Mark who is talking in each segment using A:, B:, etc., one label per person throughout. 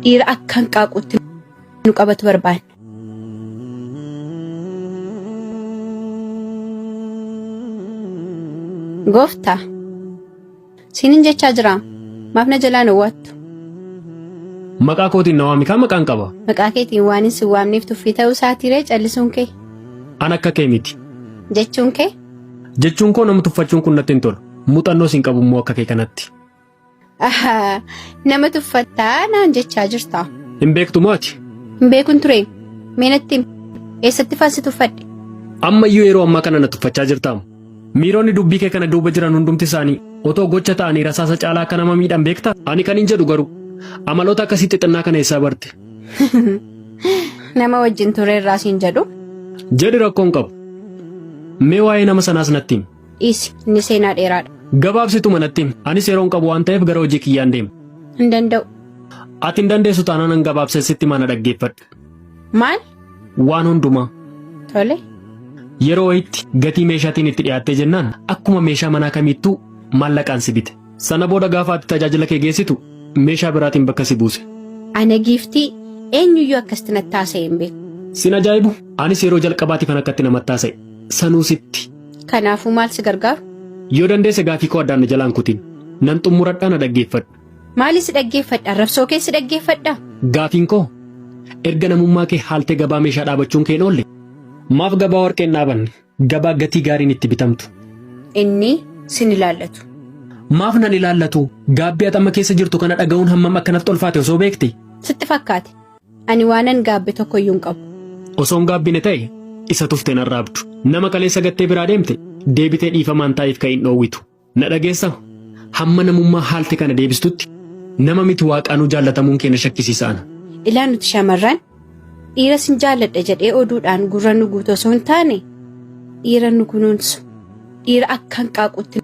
A: Dhiira akka hanqaaquutti nu qabatu barbaanna. Gooftaa, siinin jechaa jira. Maaf na jalaa hin owwaattu?
B: Maqaa kootiin na waami kaa maqaan qaba.
A: Maqaa keetiin waan hin si waamneef tuffii ta'uu isaatii callisuun kee.
B: An akka kee miti.
A: Jechuun kee?
B: Jechuun koo nama tuffachuun kun natti hin tolu. Muuxannoo siin qabu immoo akka kee kanatti.
A: Ahaa, nama tuffattaa naan jechaa jirta.
B: Hin beektu moo ati?
A: Hin beekun ture. Mee natti himi. Eessatti faan si tuffadhe?
B: Ammayyuu yeroo ammaa kana na tuffachaa jirtaam. Miironni dubbii kee kana duuba jiran hundumti isaanii otoo gocha ta'anii rasaasa caalaa akka nama miidhan beektaa? Ani kan hin jedhu garuu amaloota akkasii xixinnaa kana eessaa barte?
A: Nama wajjin ture irraa siin jedhu.
B: Jedhi rakkoon qabu. Mee waa'ee nama sanaas natti himi.
A: Dhiisi, inni seenaa dheeraadha.
B: Gabaabsituma natti himi. Anis yeroon qabu waan ta'eef gara hojii kiyyaan deema.
A: Hin danda'u.
B: Ati hin dandeessu taanaan an gabaabsee sitti mana dhaggeeffadhu.
A: Maal?
B: Waan hundumaa.
A: Tole.
B: Yeroo wayitti gatii meeshaatiin itti dhiyaattee jennaan akkuma meeshaa manaa kamiittuu maallaqaan si bite. Sana booda gaafa ati tajaajila kee geessitu meeshaa biraatiin bakka si buuse.
A: Ana giiftii eenyuyyuu akkasitti natti haasa'ee hin beeku.
B: Sin ajaa'ibu anis yeroo jalqabaatiif an akkatti namatti haasa'e. Sanuu sitti.
A: Kanaafuu maal si gargaaru?
B: Yoo dandeesse gaafii koo addaan na jalaan kutin. Nan xumuradhaa na dhaggeeffadhu.
A: Maali si dhaggeeffadha? Arrabsoo kee si dhaggeeffadha?
B: Gaafiin koo erga namummaa kee haaltee gabaa meeshaa dhaabachuun kee hin oolle maaf gabaa warqee hin dhaabanne? Gabaa gatii gaariin itti bitamtu.
A: Inni sin ilaallatu.
B: Maaf nan ilaallatu? Gaabbii ati amma keessa jirtu kana dhaga'uun hammam akka natti ulfaate osoo beekte?
A: Sitti fakkaate. Ani waanan gaabbe tokko iyyuu hin qabu.
B: Osoon gaabbine ta'e isa tufte nan raabdu. Nama kaleessa gattee biraa deemte deebitee dhiifamaan taa'iif ka'iin dhoowwitu. Na dhageessa? Hamma namummaa haalte kana deebistutti nama miti waaqaanuu jaallatamuun kee na shakkisiisa ana.
A: Ilaa nuti shamarran dhiira sin jaalladha jedhee oduudhaan gurra nu guutu osoo hin taane dhiira nu kunuunsu dhiira akka hanqaaquutti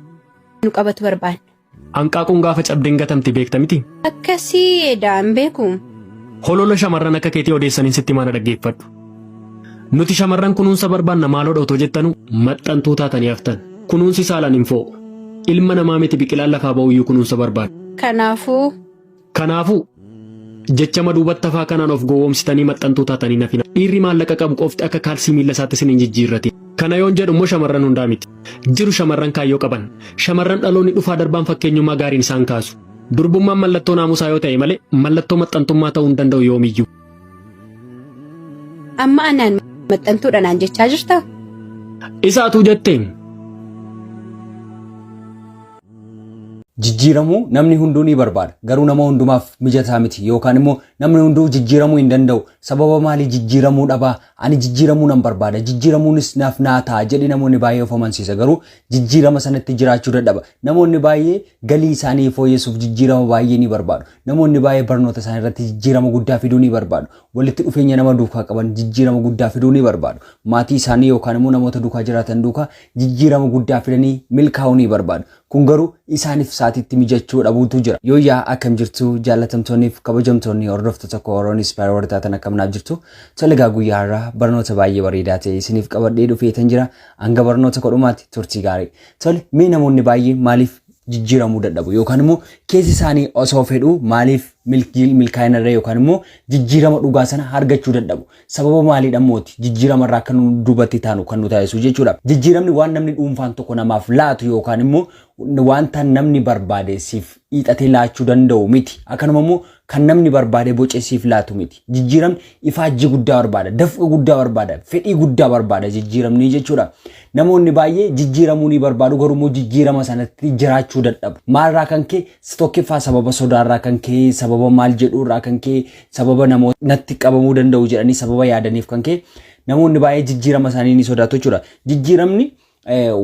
A: nu qabatu barbaanna.
B: Hanqaaquun gaafa cabdeen gatamti beekta miti?
A: Akkasii edaa hin beeku.
B: Holola shamarran akka keetii odeessaniin sitti maana dhaggeeffadhu. Nuti shamarran kunuunsa barbaanna maaloodha otoo jettanu maxxantuu taatanii haftan. Kunuunsi saalaan hin foo'u. Ilma namaa miti biqilaan lafaa ba'uyyuu kunuunsa barbaada.
A: Kanaafuu
B: Kanaafuu jechama duubatti hafaa kanaan of gowwoomsitanii maxxantuu taatanii nafina. Dhiirri maallaqa qabu qofti akka kaalsii miilla isaatti isin hin jijjiirratin. Kana yoon jedhu immoo shamarran hundaa miti. Jiru shamarran kaayyoo qaban. Shamarran dhaloonni dhufaa darbaan fakkeenyummaa gaariin isaan kaasu. Durbummaan mallattoo naamusaa yoo ta'e malee mallattoo maxxantummaa ta'uu hin danda'u yoomiyyuu.
A: Amma anaan maxxantuudha naan jechaa jirtaa?
B: Isa atuu jetteem.
C: Jijjiiramuu namni hunduu ni barbaada. Garuu nama hundumaaf mijataa miti yookaan immoo namni hunduu jijjiiramuu hin danda'u. Sababa maalii jijjiiramuu dhabaa? Ani jijjiiramuu nan barbaada. Jijjiiramuunis naaf naa ta'a jedhee namoonni baay'ee of amansiisa. Garuu jijjiirama sanatti jiraachuu dadhaba. Namoonni baay'ee galii isaanii fooyyessuuf jijjiirama baay'ee ni barbaadu. Namoonni baay'ee barnoota isaanii irratti jijjiirama guddaa fiduu ni barbaadu. Walitti dhufeenya nama duukaa qaban jijjiirama guddaa fiduu ni barbaadu. Maatii isaanii yookaan immoo namoota duukaa jiraatan duukaa jijjiirama guddaa fidanii milkaa'uu ni barbaadu. Kun garuu isaaniif sa'aatiitti mijachuu dhabuutu jira. Yooyyaa akkam jirtu jaallatamtoonni fi kabajamtoonni hordoftoota koo Oroon Inspire warri taatan akkam naaf jirtu. Tole egaa guyyaa har'aa barnoota baay'ee bareedaa ta'e isiniif qabadhee dhufeetan jira. Hanga barnoota kodhumaatti turtii gaarii. Tole mee namoonni baay'ee maaliif jijjiiramuu dadhabu yookaan immoo keessi isaanii osoo fedhuu maaliif milkaa'ina irra yookaan immoo jijjiirama dhugaa sana argachuu dadhabu. Sababa maaliidha mooti jijjiirama irraa akka nu duubatti taanu kan nu taasisu jechuudha. Jijjiiramni waan namni dhuunfaan tokko namaaf laatu yookaan immoo wanta namni barbaade siif hiixatee laachuu danda'u miti. Akkanuma immoo kan namni barbaade bocee siif laatu miti. Jijjiiramni ifaajjii guddaa barbaada, dafqa guddaa barbaada, fedhii guddaa barbaada jijjiiramni jechuudha. Namoonni baay'ee jijjiiramuu ni barbaadu garuu immoo jijjiirama sanatti jiraachuu dadhabu. Maalirraa kan ka'e tokkoffaa sababa sodaarraa kan ka'e sababa maal jedhuurraa kan ka'e sababa namoota natti qabamuu danda'u jedhanii sababa yaadaniif kan ka'e namoonni baay'ee jijjiirama isaanii ni sodaatu jechuudha. Jijjiiramni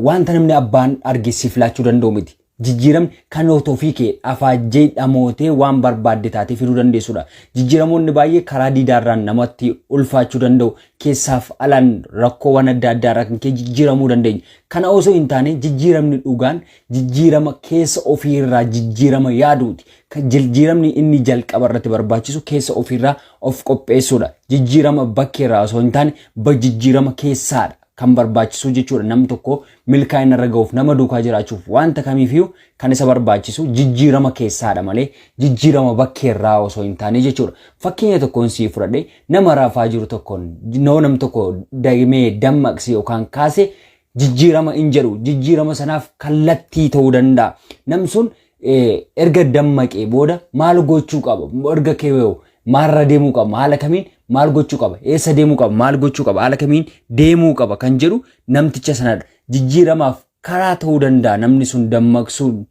C: wanta namni abbaan arge siif laachuu danda'u miti. Jijjiiramni kan ofii kee afaajjee dhamootee waan barbaadde taatee fiduu dandeessudha. Jijjiiramoonni baay'ee karaa diidaarraan namatti ulfaachuu danda'u. Keessaaf alaan rakkoowwan adda addaarraa kan ka'e jijjiiramuu dandeenya. Kana osoo hin taane jijjiiramni dhugaan jijjiirama keessa ofiirraa jijjiirama yaaduuti. Jijjiiramni inni jalqaba irratti barbaachisu keessa ofiirraa of qopheessuudha. Jijjiirama bakkeerraa osoo hin taane jijjiirama keessaadha. Kan barbaachisu jechuudha nam tokko milkaa'ina irra ga'uuf nama duukaa jiraachuuf wanta kamiifiyyuu kan isa barbaachisu jijjiirama keessaadha malee jijjiirama bakkeerraa osoo hin taane jechuudha. Fakkeenya tokkoon sii fudhadhe nama rafaa jiru tokkoon noo nam tokko daa'imee dammaqse yookaan kaase jijjiirama hin jedhu jijjiirama sanaaf kallattii ta'uu danda'a. Nam sun erga dammaqee booda maal gochuu qaba? Erga keewwee maalirra deemuu qaba? Haala kamiin maal gochuu qaba? Eessa deemuu qaba? Maal gochuu qaba? Haala kamiin deemuu qaba? Kan jedhu namticha sanadha. Jijjiiramaaf karaa ta'uu danda'a namni sun dammaqsuun.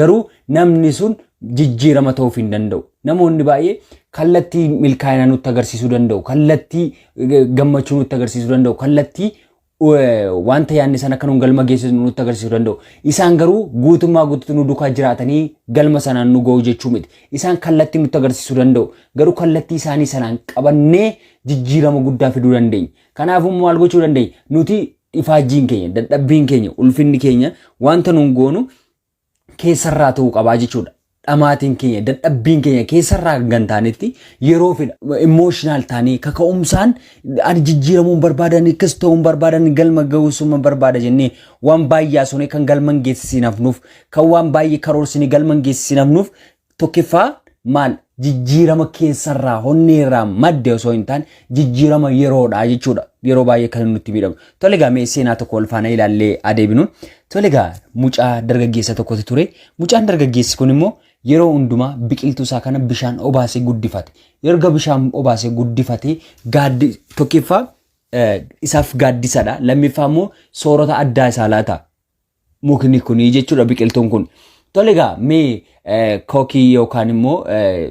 C: Garuu namni sun jijjiirama ta'uuf hin danda'u. Namoonni baay'ee kallattii milkaa'ina nutti agarsiisuu danda'u. Kallattii gammachuu nutti agarsiisuu danda'u. Kallattii wanta yaadne sana akka nuun galma geessisu nutti agarsiisuu danda'u. Isaan garuu guutummaa guutuutti nu duukaa jiraatanii galma sanaan nu ga'u jechuu miti. Isaan kallattii nutti agarsiisuu danda'u. Garuu kallattii isaanii sanaan qabannee jijjiirama guddaa fiduu dandeenya. Kanaafuu maal gochuu dandeenya? Nuti ifaajjiin keenya, dadhabbiin keenya, ulfinni keenya wanta nuun goonu keessarraa ta'uu qabaa jechuudha. Dhamaatiin keenya, dadhabbiin keenya keessarraa kan taanetti yeroo fedha emotional taanee kaka'umsaan ani jijjiiramuun barbaadan akkas ta'uun barbaadan galma ga'uusuma barbaada jennee waan baay'ee haasofnee kan galma hin geessisiin hafnuuf kan waan baay'ee karoorsinee galma hin geessisiin hafnuuf tokkoffaa maal jijjiirama keessarraa honneerraa madde osoo hin taane jijjiirama yeroodha jechuudha. Yeroo baay'ee kan nutti miidhamu. Tole egaa mee seenaa tokko wal faana ilaallee adeemnu. Tole egaa mucaa dargaggeessa tokkotu ture. Mucaan dargaggeessi kun immoo yeroo hundumaa biqiltuu isaa kana bishaan obaasee guddifate. Erga bishaan obaasee guddifate gaaddi tokkoffaa isaaf gaaddisadha. Lammiffaa immoo soorata addaa isaa laata. Mukni kunii jechuudha biqiltuun kun. Tole egaa mee kookii yookaan immoo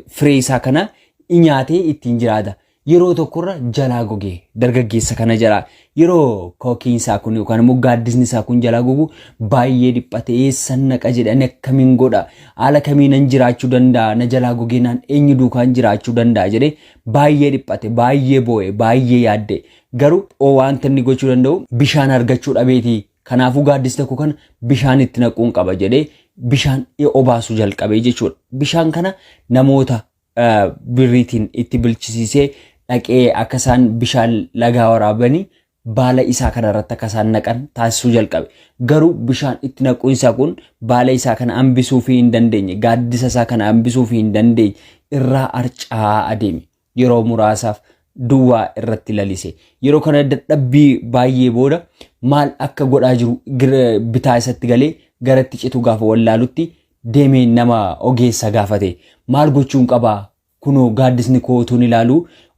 C: firee isaa kana nyaatee ittiin jiraata. Yeroo tokkorra jalaa gogee dargaggeessa kana jalaa yeroo kookiin isaa kun yookaan immoo gaaddisni isaa kun jalaa gogu baay'ee dhiphate eessan naqa jedhani akkamiin godha haala kamiinan jiraachuu danda'a na jalaa gogeenaan eenyu duukaan jiraachuu danda'a jedhee baay'ee dhiphate baay'ee boo'e baay'ee yaadde garuu wanta inni gochuu danda'u bishaan argachuu dhabeetii Kanaafuu gaaddisa tokko kana bishaan itti naquun qaba jedhee bishaan obaasuu jalqabee jechuudha. Bishaan kana namoota birriitiin itti bilchisiisee dhaqee akka isaan bishaan lagaa waraabanii baala isaa kana irratti akka isaan naqan taasisuu jalqabe. Garuu bishaan itti naquun isaa kun baala isaa kana hambisuu fi hin dandeenye, gaaddisa isaa kana hambisuu fi hin dandeenye irraa harca'aa adeeme. Yeroo muraasaaf duwwaa irratti lalise. Yeroo kana dadhabbii baay'ee booda maal akka godhaa jiru bitaa isatti galee garatti citu gaafa wallaalutti deemee nama ogeessa gaafate. Maal gochuun qabaa? Kunoo gaaddisni koo utuun ilaalu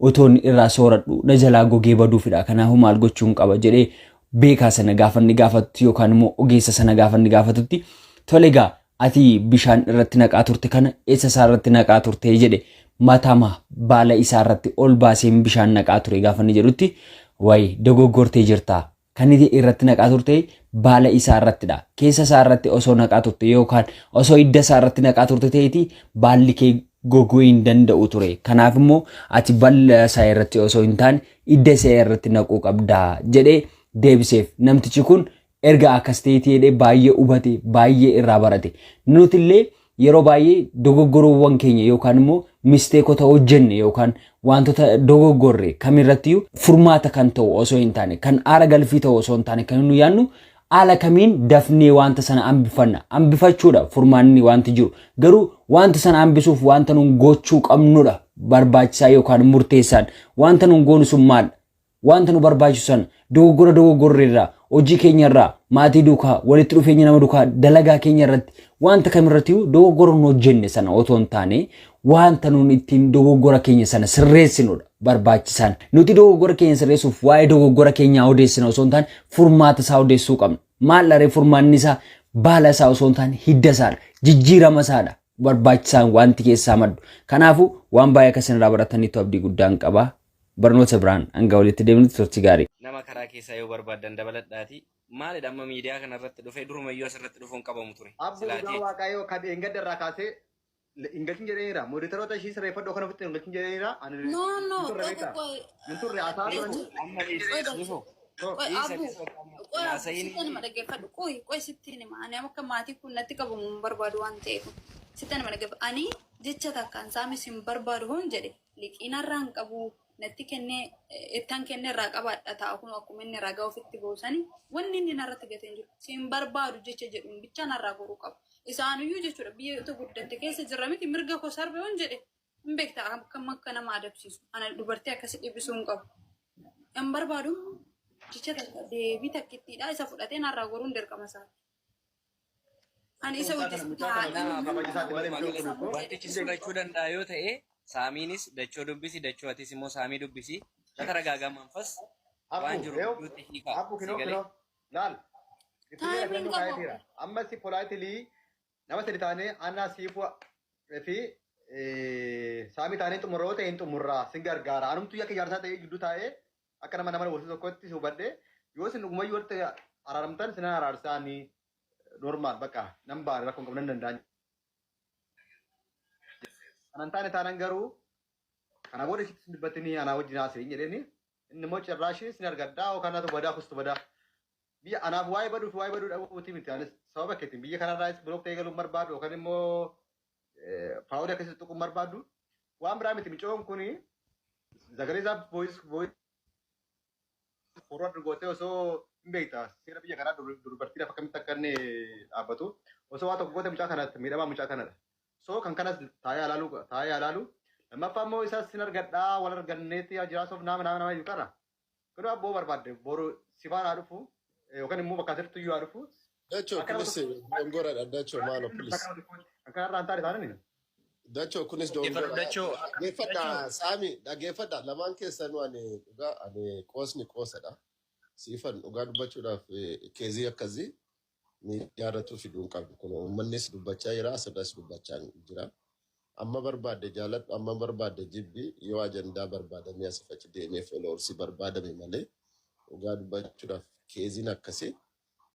C: utuun irraa sooradhu na jalaa gogee baduufidha. Kanaafuu maal gochuun qaba jedhee beekaa sana gaafa inni gaafatutti yookaan immoo ogeessa sana gaafa inni gaafatutti tole egaa ati bishaan irratti naqaa turte kana eessa isaa irratti naqaa turte jedhe matama baala isaa irratti ol baaseen bishaan naqaa ture gaafa inni jedhutti wayi dogoggortee jirta kan inni irratti naqaa turte baala isaa irrattidha keessa isaa irratti osoo naqaa turte yookaan osoo hidda isaa irratti naqaa turte ta'eeti baalli kee goguu hin danda'u ture kanaaf immoo ati baala isaa irratti osoo hin taane hidda isaa irratti naquu qabda jedhee deebiseef namtichi kun Erga akkas ta'eeti jedhee baay'ee hubate, baay'ee irraa barate. Nutillee yeroo baay'ee dogoggoroowwan keenya yookaan immoo misteekota hojjenne yookaan wantoota dogoggorre kamirrattiyyuu furmaata kan ta'u osoo hin taane, kan aara galfii ta'u osoo hin taane kan nu yaadnu haala kamiin dafnee wanta sana hambifanna. Hambifachuudha furmaanni wanti jiru. Garuu wanta sana hambisuuf wanta nun gochuu qabnudha barbaachisaa yookaan murteessaan. Wanta nun goonu sun maal? Wanta nu barbaachisu sana dogoggora dogoggorre irraa, hojii keenya irraa, maatii duukaa, walitti dhufeenya nama duukaa, dalagaa keenya irratti wanta kamirratti dogoggora nu hojjenne sana otoo hin taane wanta nuun ittiin dogoggora keenya sana sirreessinudha barbaachisaan. Nuti dogoggora keenya sirreessuuf waa'ee dogoggora keenyaa odeessina osoo hin taane furmaata isaa odeessuu qabna. Maal dharee furmaanni isaa baala isaa osoo hin taane hidda isaadha, jijjiirama isaadha barbaachisaan wanti keessaa maddu. Kanaafuu waan baay'ee akka isin irraa barataniitu abdii guddaan qaba. Barnoota biraan hanga walitti deemnutti turtii gaarii.
D: Nama karaa keessaa yoo barbaaddan dabaladhaati. Maalidha amma miidiyaa kana irratti dhufee durumayyuu asirratti dhufuun qabamu ture.
E: Abbo
D: Silaatii
E: dhugaa waaqayyoo kan dheengadda irraa kaasee hin galchin jedheera. Moderatorota ishii sirreeffadhu kan ofitti hin galchin jedheera. Ani
F: No, no,
E: hin turre
F: qoy,
E: beektaa?
F: qoy,
E: Hin turre haasaa turani.
D: Amma dhiisi
F: qoy,
D: Nifo.
E: Oh.
F: qoy,
D: Dhiisa
F: Abu,
D: dhiisa amma
F: qoy,
D: hin
F: Abu,
D: haasa'in.
F: sitti nima dhaggeeffadhu. Qoy, qoy, sitti nima. Ani akka maatii kun natti qabamu hin barbaadu waan ta'eef. Sitti nima dhaggeeffadhu. Ani Jecha takkaan saamis hin barbaadu hoon jedhe liqii narraa hin qabu, natti kennee ittan kennee irraa qabaadha ta'a. Kun akkuma inni ragaa ofitti bausanii wanni inni narratti gatee hin jiru. Si hin barbaadu jecha jedhuun bicha narraa goruu qaba. Isaanuyyuu jechuudha, biyya guddatte keessa jirra miti, mirga koo sarbe hoon jedhe hin beekta akkam akka nama adabsiisu. Ana dubartii akkasi dhibbisuu hin qabu. Hin barbaadu jecha takka deebii takkittiidha isa fudhatee narraa goruun dirqama isaati. Ani isa wajjin taa'ee
D: Wantichi sirrachuu danda'a yoo ta'e, saamiinis dachoo dubbisi, dachoo atis immoo saamii dubbisi. በተረጋጋ መንፈስ waan jiru gidduutti hiikaa.
E: Abbu kinoo
D: Si galee?
E: Kinoo laal.
F: Timeiin qabu.
E: Ammas politely nama sadi taanee, annaa, siifuu fi saamii taanee xumurra yoo ta'e hin xumurraa, sin gargaara. Anumtuu akka jaarsaa ta'ee gidduu taa'ee akka nama nama walsi tokkotti si hubadhee, yoo isin dhugumayyuu walitti araaramtan sinan araarsaanii normal bakka nan baane, rakkoon qabu nan danda'an. Kanan taane taanan garuu kana booda isitti dubbatanii anaa wajjin haasa'in jedheeni, inni immoo cirraashii sin argaddaa yookaan naatu badaa kustu badaa. Biyya anaaf waa'ee baduu fi waa'ee baduu dhabuuti miti. Anis sababa keetiin biyya kanarraas block ta'ee galuun barbaadu yookaan immoo faawudii akkasii tuquun barbaadu waan biraa miti. Micoon kuni sagalee isaa voice voice forward gootee osoo hin beekta seera biyya kanaa dubartiidhaaf akkamitti akka inni dhaabbatu osoo waa tokko goote mucaa kanatti miidhamaa mucaa kanadha. So kan kanas taa'ee alaalu taa'ee alaalu. Lammaffaa immoo isaas sin argadhaa, wal arganneetti jiraasuuf nama nama nama iyyuu qara. Garuu abboo barbaadde boru si faana haa dhufu yookaan immoo bakka asirratti iyyuu haa dhufu.
G: Dachoo,
E: Akka nama
G: kunis dongoradha. Dachoo, maalo, please.
E: Kan kanarraa hin taane taanani.
G: Dachoo, kunis
H: Dhaggeeffadhu
G: dongora.
H: Dachoo.
G: Dhaggeeffadha Saami, dhaggeeffadha, lamaan keessanuu. Ani dhugaa ani qoosni qoosadha. Siifan, dhugaa dubbachuudhaaf case akkasii miidiyaa irratti fiduu hin qabdu. Kun uummannis dubbachaa jira, asirras dubbachaa jira. Amma barbaadde jaaladhu, amma barbaadde jibbi, yoo ajandaa barbaadamee asii achi deemee followers barbaadame malee, dhugaa dubbachuudhaaf caseiin akkasii